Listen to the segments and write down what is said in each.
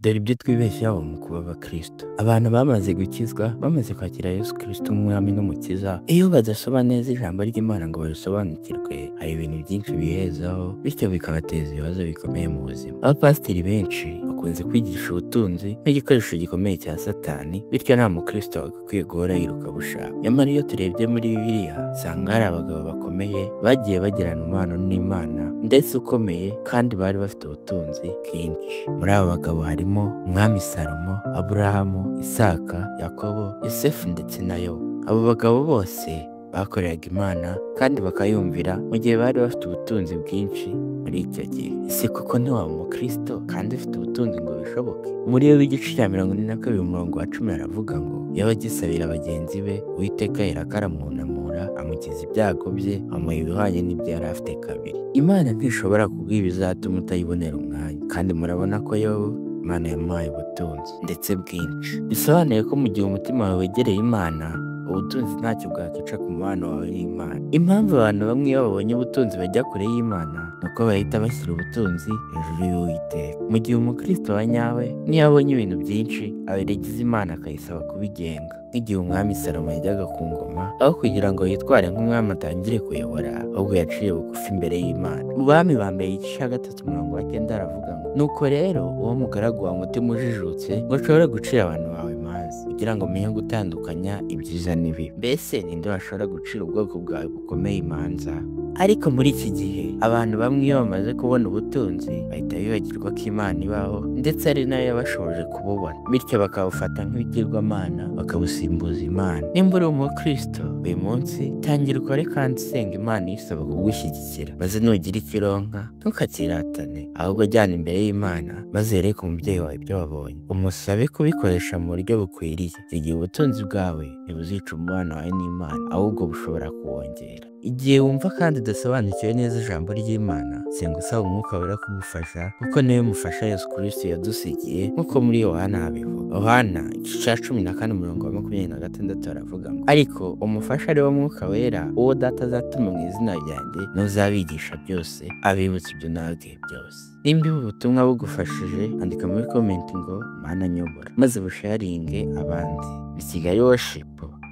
Dore ibyo twibeshyaho mu kuba abakristo. Abantu bamaze gukizwa, bamaze kwakira Yesu Kristo nk'umwami n'umukiza, iyo badasoma neza ijambo ry'Imana ngo barisobanukirwe, hari ibintu byinshi bihezaho, bityo bikabateza ibibazo bikomeye mu buzima. Abapasiteri benshi bakunze kwigisha ubutunzi nk'igikoresho gikomeye cya Satani, bityo nta mukristo wagakwiye guhora yiruka bushaka. Nyamara iyo turebye muri Bibiliya, usanga hari abagabo bakomeye bagiye bagirana umubano n'Imana ndetse ukomeye, kandi bari bafite ubutunzi bwinshi. Muri abo bagabo harimo Umwami Salomo, Aburahamu, Isaka, Yakobo, Yosefu ndetse na Yobu. Abo bagabo bose bakoreraga Imana kandi bakayumvira mu gihe bari bafite ubutunzi bwinshi muri icyo gihe. Ese koko ntiwaba umukristo kandi ufite ubutunzi ngo bishoboke? Muri Yobu igice cya 42 umurongo wa 10 aravuga ngo yaba agisabira bagenzi be, Uwiteka aherako aramwunamura, amukiza ibyago bye, amuha ibihwanye n'ibyo yari afite kabiri. Imana ntishobora kuguha ibizatuma utayibonera umwanya, kandi murabona ko Yobu Imana yamuhaye ubutunzi ndetse bwinshi. Bisobanuye ko mu gihe umutima wawe wegereye Imana, ubutunzi ntacyo bwakica ku mubano wawe n'Imana. Impamvu abantu bamwe iyo babonye ubutunzi bajya kure y'Imana, ni uko bahita bashyira ubutunzi hejuru y'Uwiteka. Mu gihe umukristo wa nyawe niyo abonye ibintu byinshi, abiregiza Imana akayisaba kubigenga. Nk'igihe Umwami Salomo yajyaga ku ngoma, aho kugira ngo yitware nk'umwami atangire kuyobora, ahubwo yaciye bugufi imbere y'Imana. Mu Bami ba Mbere igice cya 3 umurongo wa 9 aravuga ngo nuko rero uwo mugaragu wawe umutima ujijutse, ngo ushobore gucira abantu bawe imanza, kugira ngo umenye gutandukanya ibyiza n'ibibi. Mbese ninde washobora gucira ubwoko bwawe bukomeye imanza? Ariko muri iki gihe abantu bamwe iyo bamaze kubona ubutunzi bahita bibagirwa ko Imana ibaho, ndetse ari nayo yabashoboje kububona, bityo bakabufata nk'ibigirwamana, bakabusimbuza Imana. Nimba uri umukristo uyu munsi, tangira ukore kandi usenga Imana iyisaba kugushyigikira, maze nugira icyo uronka ntukakiratane, ahubwo jyana imbere y'Imana maze yereke umubyeyi wawe ibyo wabonye, umusabe kubikoresha mu buryo bukwiriye. Igihe ubutunzi bwawe ntibuzica umubano wawe n'Imana, ahubwo bushobora kuwongera. Igihe wumva kandi udasobanukiwe neza ijambo ry'Imana, senga usaba Umwuka Wera kugufasha, kuko niwe mufasha Yesu Kristo yadusigiye, nk'uko muri Yohana habivuga. Yohana igice cya 14 umurongo wa 26 aravuga ngo ariko umufasha ari wo Mwuka Wera, uwo Data azatuma mu izina ryanjye, n'uzabigisha byose, abibutsa ibyo nababwiye byose. Nimba ubu butumwa bugufashije, andika muri comment ngo Mana nyobora, maze busharinge abandi. Ni Kigali Worship,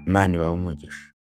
Imana ibahe umugisha.